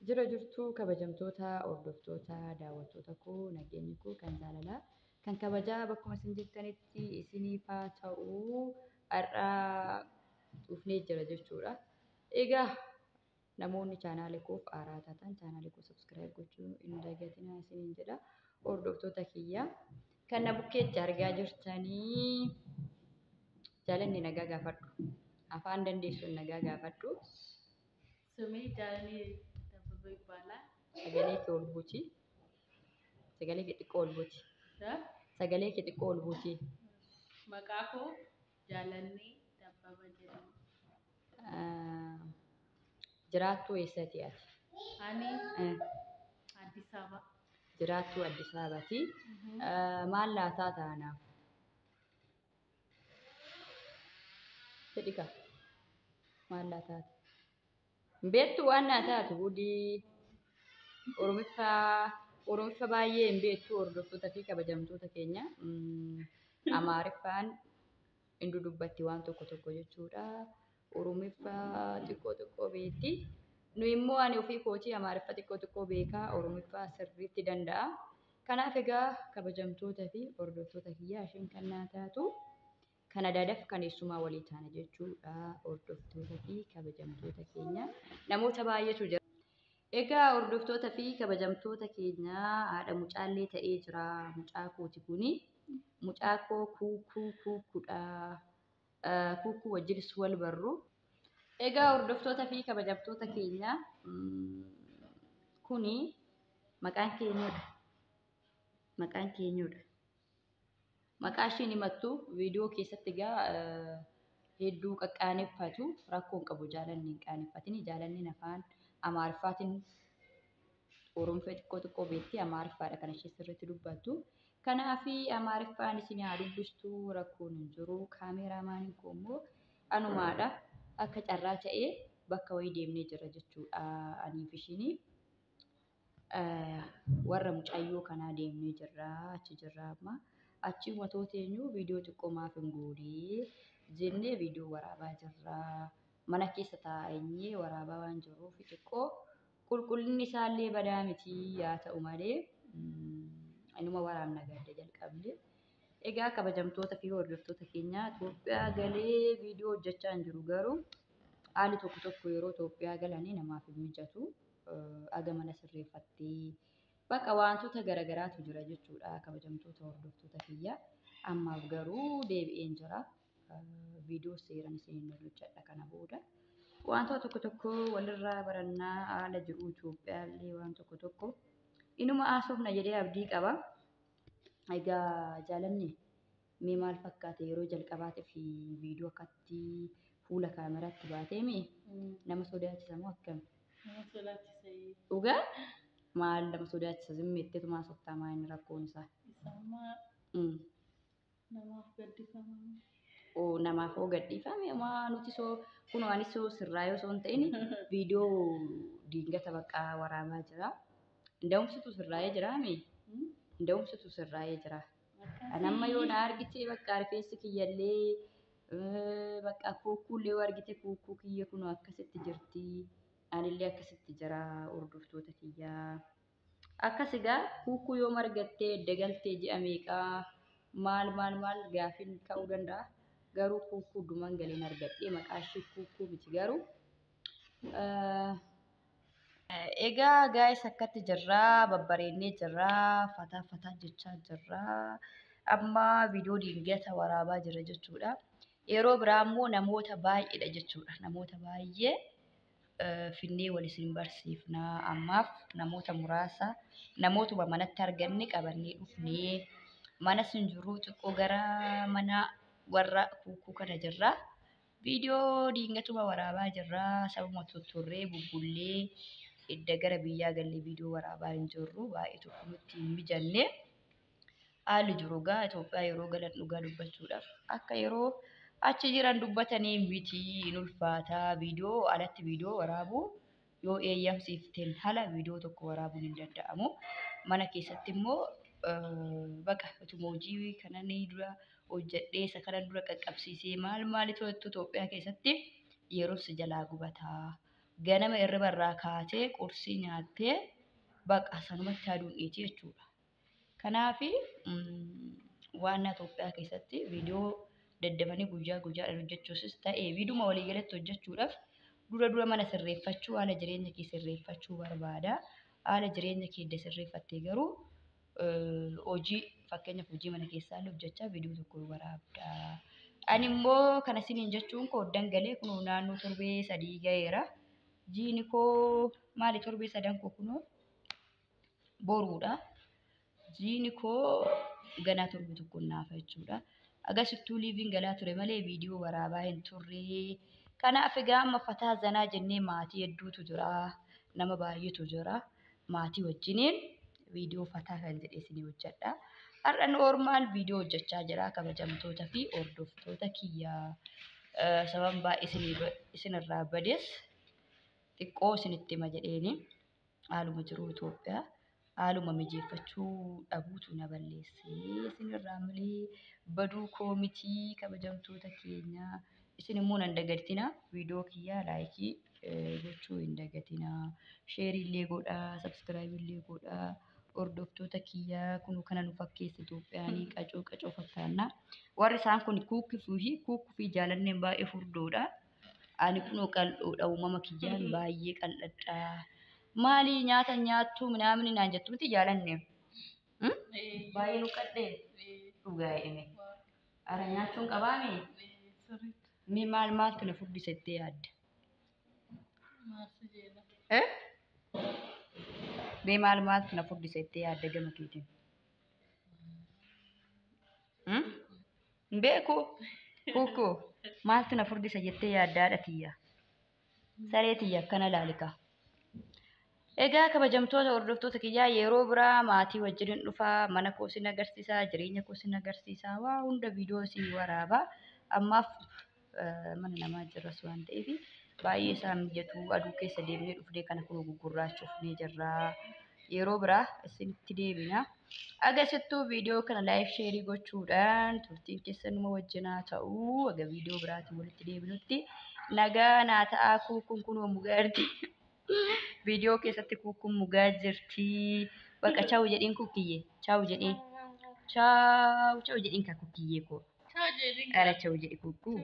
Jira jirtuu kabajamtoota, hordoftoota, daawwattoota koo, nageenyi koo kan jaalalaa kan kabajaa bakkuma isin jirtanitti isiniif haa ta'u. Har'aa dhufnee jira jechuudha. Egaa namoonni chaanaala koof haaraa taatan chaanaala koo subscribe gochuu hin dagatinaa isiniin jedha. Hordoftoota kiyya kan na bukkeetti argaa jirtanii jaalanni nagaa gaafadhu. Afaan dandeessuun nagaa gaafadhu. ስሜ ጃለኔ ደበበ ይባላል። Sagalee kee ol buuti. Sagalee kee xiqqoo ol buuti. እ? Sagalee kee xiqqoo ol buuti. Maqaa koo Jaalannee Dabbaba jedhama. Jiraattuu eessati ati? Ani Addis Ababa. Jiraattuu Addis Ababaati. Maal laataa taanaaf? Jedhi kaa. Maal laataa? Hin beektu waan naa taatu gudii. Oromiffa baay'ee hin beektu hordoftoota fi kabajamtoota keenya. Amaariffaan hin dudubbatti waan tokko tokko jechuudha. Oromiffa xiqqoo xiqqoo beekti. Nu immoo ani ofii kootii Amaariffa xiqqoo xiqqoo beekaa, Oromiffa sirriitti danda'a. Kanaaf egaa kabajamtoota fi hordoftoota kiyyaa isheen kan naa taatu kan adaadaaf kan eessumaa walii taana jechuudha. Hordoftoota fi kabajamtoota keenya namoota baay'eetu jira. Egaa hordoftoota fi kabajamtoota keenya haadha mucaallee ta'ee jira. Mucaa kooti kuni. Mucaa koo kuukuu kuukkuudha. Kuukuu wajjinis wal barru. Egaa hordoftoota fi kabajamtoota keenya kuni maqaan keenyudha. Maqaan keenyudha. Maqaa ishiin himattu viidiyoo keessatti egaa hedduu qaqqaaneffatu, rakkoo hin qabu, jaalanni hin qaaneffatini. Jaalanni afaan Amaariffaatiin Oromoo xiqqoo xiqqoo beekti, Amaariffaadha kan ishee sirriitti dubbattu. Kanaaf Amaariffaan isin haa dubbistu, rakkoon hin jiru. Kaameeraamaaniin koo immoo anumaadha. Akka carraa ta'ee bakka wayii deemnee jira jechuudha. Aniif ishiin warra mucayyoo kanaa deemnee jirra. Achi jirra amma. Achi uummattoota eenyu viidiyoo xiqqoo maaf hin goonee jennee viidiyoo waraabaa jirra. Mana keessa taa'anii waraabaa waan jirruuf xiqqoo qulqullinni isaallee badaa miti, yaa ta'u malee inuma waraabna gadda jalqabne. Egaa kabajamtoota fi hordoftoota keenya, Itoophiyaa galee viidiyoo hojjechaa hin jiru, garuu haalli tokko tokko yeroo Itoophiyaa galanii namaaf hin mijatu. Aga mana sirreeffattee bakka wantoota garaagaraatu jira jechuudha kabajamtoota hordoftoota kiyya. Ammaaf garuu deebi'een jira. Viidiyoo seeraan isiniin hojjedha kana booda. Wantoota tokko tokko walirraa barannaa, haala jiru Itoophiyaa illee waan tokko tokko inuma haasofna jedhee abdii qaba. Egaa jaalanni mee maal fakkaata yeroo jalqabaatiif viidiyoo akkatti fuula kaameraatti baateemi nama sodaachisa moo akkami? Nama sodaachisa. Dhugaa maal nama sodaachisa? Zimmeetteetu haasoftaa, maa inni rakkoon isaa? Isammaa namaaf gaddifama. Oo, namaaf hoo gadhiifame maa nuti soo kunoo anis soo sirraa yoo osoo hin ta'in viidiyoo diingata baqqaa waraabaa jira. Nda'umsitu sirraa'ee jiraami? Nda'umsitu sirraa'ee jira. Ani amma yoo na argite bakka rifeensi kiyyallee bakka kuukkuullee yoo argite kuukkuu kiyya kunoo akkasitti jirti. Anillee akkasitti jira hordoftoota kiyyaa. Akkas egaa kuukkuu yoo margattee edda galtee ji'a meeqaa maal maal maal gaafiin ka'uu danda'a. Garuu kuukkuu duman galeen argadhee maqaa ishee kuukkuu miti garuu. Egaa gaa'is akkatti jirraa, babbareennee jirraa, fataa fataa jechaa jirraa. Amma viidiyoo diingata waraabaa jira jechuudha. Yeroo biraa immoo namoota baay'eedha jechuudha. Namoota baay'ee finnee wal isin barsiifnaa. Ammaaf namoota muraasa namootuma manatti arganne qabannee dhufnee, manas hin jirru, xiqqoo gara mana warra kuukuu kana jirra. Viidiyoo diingatuma waraabaa jirra. Sababuma tutturree bubbullee edda gara biyyaa gallee viidiyoo waraabaa hin jirru. Baay'ee tokko nutti hin mijanne. Haalli jiru egaa Itoophiyaa yeroo galan dhugaa dubbachuudhaaf akka yeroo achi jiran dubbatanii miti, hin ulfaata. Viidiyoo alatti viidiyoo waraabuu yoo eeyyamsiifteen haala viidiyoo tokko waraabuun hin danda'amu. Mana keessatti immoo baqa utuma hojii kanan dura hojjedhee isa kana dura qaqqabsiisee maal maalitu Itoophiyaa keessatti yeroo si jalaa gubataa. Ganama hirriba irraa kaatee qursii nyaattee baqa sanumatti aduun dhiiti jechuudha. Kanaaf waan Itoophiyaa keessatti viidiyoo daddafanii guyyaa guyyaadhaan hojjechuusis ta'ee viidiyuma waliigalatti hojjechuudhaaf dura dura mana sirreeffachuu haala jireenya kee sirreeffachuu barbaada. Haala jireenya kee edda sirreeffattee garuu hojii fakkeenyaaf hojii mana keessaa illee hojjechaa viidiyoo tokko waraabda. Ani immoo kana isiniin jechuun koo dangalee kunoo naannoo torbee 3 ga'eera. Jiini koo maali torbee 3 koo kunoo boruudha. Jiini koo ganaa torbee tokko naafa jechuudha. Agasittuu liiviin galaa ture malee viidiyoo waraabaa hin turre. Kanaaf egaa amma fataa zanaa jennee maatii hedduutu jira. Nama baay'eetu jira. Maatii wajjiniin viidiyoo fataa kan jedhe isinii hojjedha. Har'a normaal viidiyoo hojjechaa jira kabajamtoota fi hordoftoota kiyyaa. Sababni baay'ee isinirraa bades xiqqoo isinitti hima jedheeni haaluma jiruu Itoophiyaa haaluma mijeeffachuu dhabuutu na balleesse. Isinirraa malee baduu koo mitii kabajamtoota keenyaa. Isin immoo nan dagatinaa viidiyoo kiyyaa laayikii gochuu hin dagatinaa. Sheerii illee godhaa, sabskiraayib illee godhaa. Hordoftoota kiyyaa kun kana nu fakkeessa Itoophiyaanii qacoo qacoo fakkaannaa. Warri isaan kun kuukkii fi jaalanneen baay'ee furdoodha. Ani kunoo qal'oodha uumama kiyyaan baay'ee qal'adha. Maali nyaata nyaattuu minaamni naan jettu miti jaalanneen. Baay'ee nu qal'ee dhugaa jedhame. Ara nyaachuun qabaame? Mee maal maaltu na furdisa jettee yaadda? Mee maal maaltu na furdisa jettee yaadda gama keetiin? Hin beeku. Kuukuu maaltu na furdisa jettee yaaddaadha tiyya. Saree tiyya akkana laalika. Egaa kabajamtoota hordoftoota kiyyaa yeroo biraa maatii wajjin dhufaa mana koo sin agarsiisaa jireenya koo sin agarsiisaa waa hunda viidiyoo isin waraabaa. Ammaaf mana namaa jirras waan ta'eef baay'ee isaan mijatu aduu keessa deemnee dhufnee kana kun gugurraachuuf ni jirra. Yeroo biraa isinitti deebina. Agasittuu viidiyoo kana laayik sheerii gochuudhaan turtiin keessan numa wajjin haa ta'u. Aga viidiyoo biraatiin walitti deebinutti nagaa naa ta'aa. Kuukuun kunoo mugaa jirti. Viidiyoo keessatti kuukuun mugaa jirti. Baqa chaawu jedhiin kuukkiyyee. Chaawu jedhiin. Chaawu chaawu jedhiin kaa kuukkiyyee koo. Ara chaawu jedhi kuukkuu.